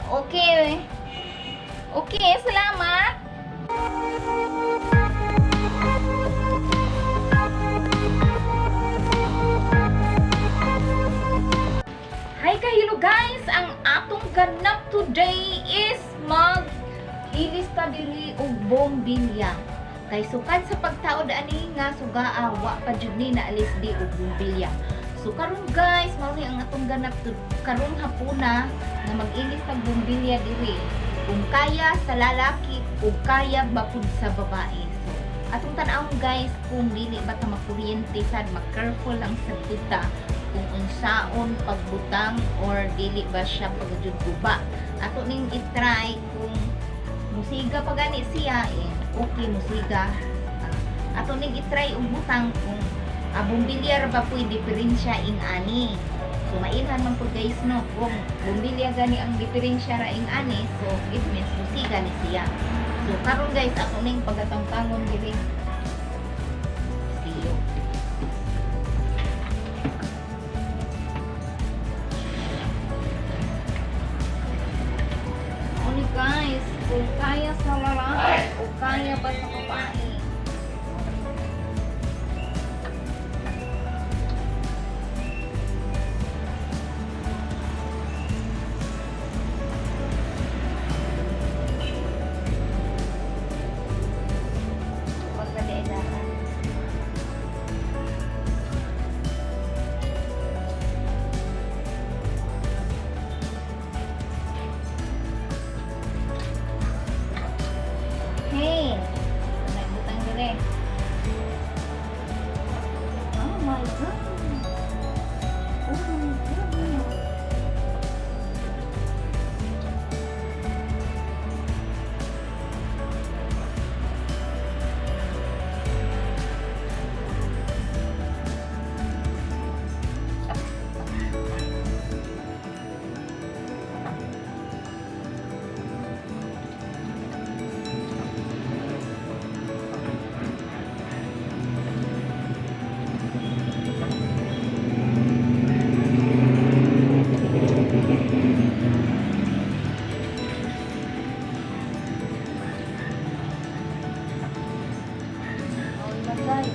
Okay. Okay, salamat. Hi kahilo guys! Ang atong ganap today is mag ilista diri og bombilya. Kay sukad sa pagtaod ani nga sugaa, wa pa jud ni naalis di og bombilya. So karon guys, mao ni ang atong ganap karong hapuna nga mag-ilis tag bombilya diri. Kung kaya sa lalaki ug kaya ba pud sa babae. So atong tan-awon guys kung dili ba ta makuryente sad, mag-careful lang sad pud ta kung unsaon pagbutang or dili ba siya pagjud guba. Ato ning i-try kung musiga pa gani siya eh, okay musiga. Ato ning i-try og butang kung bumbilya ra ba pu'y diferensya ing ani. So mailhan man pud guys no, kung bumbilya gani ang diferensya ra ing ani, so it means musiga ni siya. So karon guys, ato ning pagatangtangon diri. See you. Ano guys, kung kaya sa lalaki o kaya ba sa babae. Huwag na di ay daan. Hey, may butang dire. Oh my God. Oh my God. Oh my guys.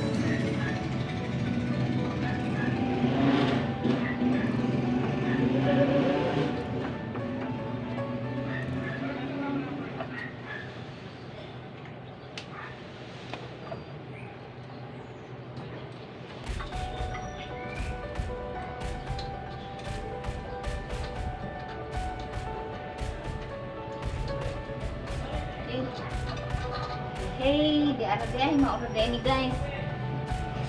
Okay. Hey, di ara di ay mauro di ni guys.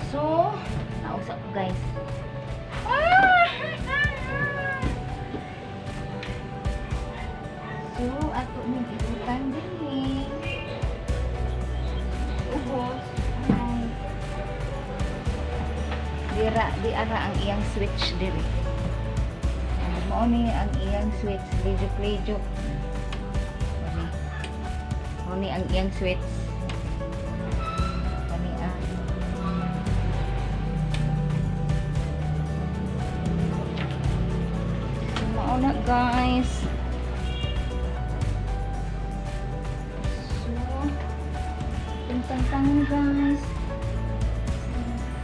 So, nausa ko guys. Ah! So, ato ning ibutang dinhi. Ubos. Ay. Dira, di ara ang iyang switch diri. Mao ni ang iyang switch, lijuk lijuk. Mao ni. Mao ni ang iyang switch. Kani ang. So, mao na guys. So, tantang guys.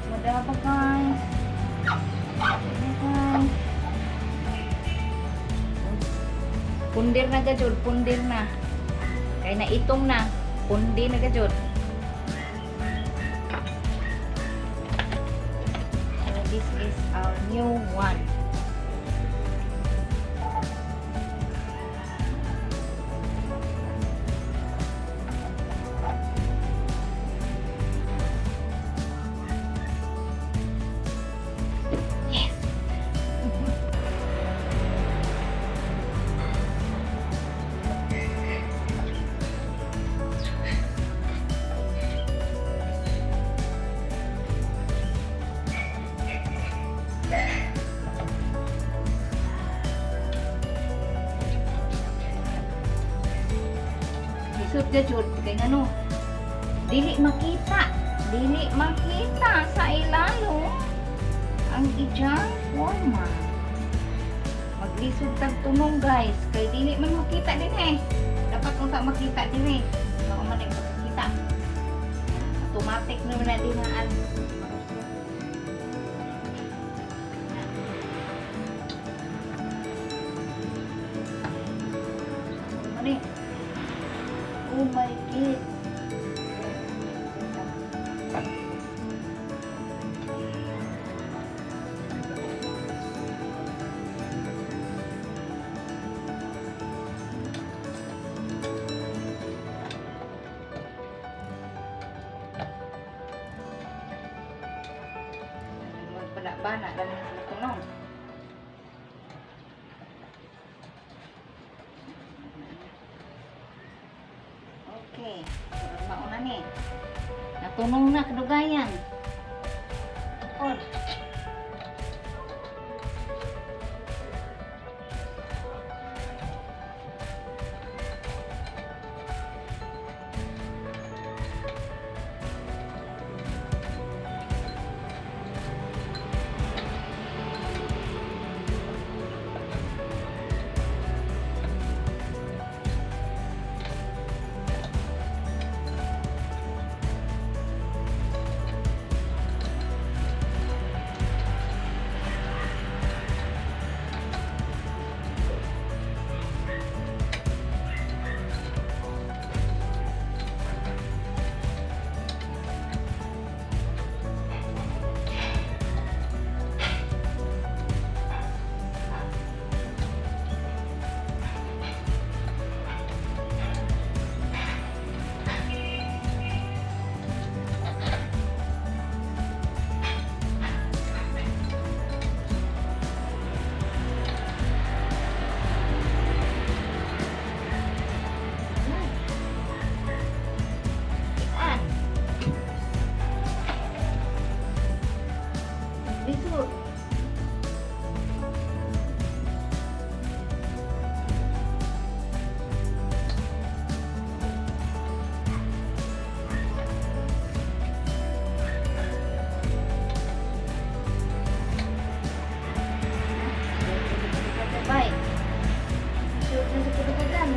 Madaba guys. Ano guys. Pundir na gajud, pundir na. Kay na itong na, pundi na gajud. So this is our new one. Yes. Lisod ka jud kay ngano, dili makita, dili makita sa ilalo ang iyang forma. Lisod tag tunong, guys, kay dili man makita din eh. Dapat kung sa makita din eh. Mao man ang pagkakita. Automatic naman na din ang ano eh. Oh my God. Magpala-bana lang sa tunong. Okay. Mao na ni. Natunong na kadugayan. Tukod. Kitaan. Lisod. Bye. Lisod na sa kadugagan.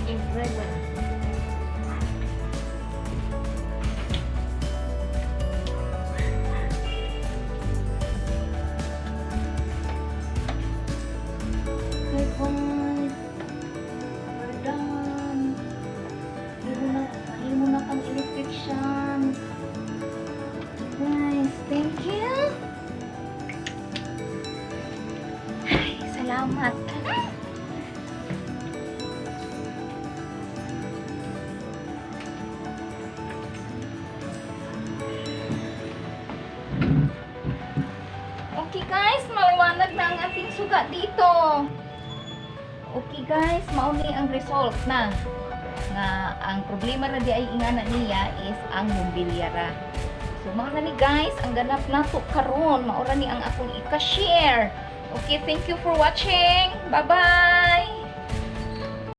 Umbrella. Okay, guys. We're done. Mahimo na kang electrician. Guys, thank you. Ay, salamat. Okay guys, maliwanag na ang ating suga dito. Okay guys, mao ni ang result na nga ang problema ra di ay ingana niya is ang bumbilya ra. So mao na ni guys, ang ganap nato karon, mao ra ni ang akong ika-share. Okay, thank you for watching. Bye-bye.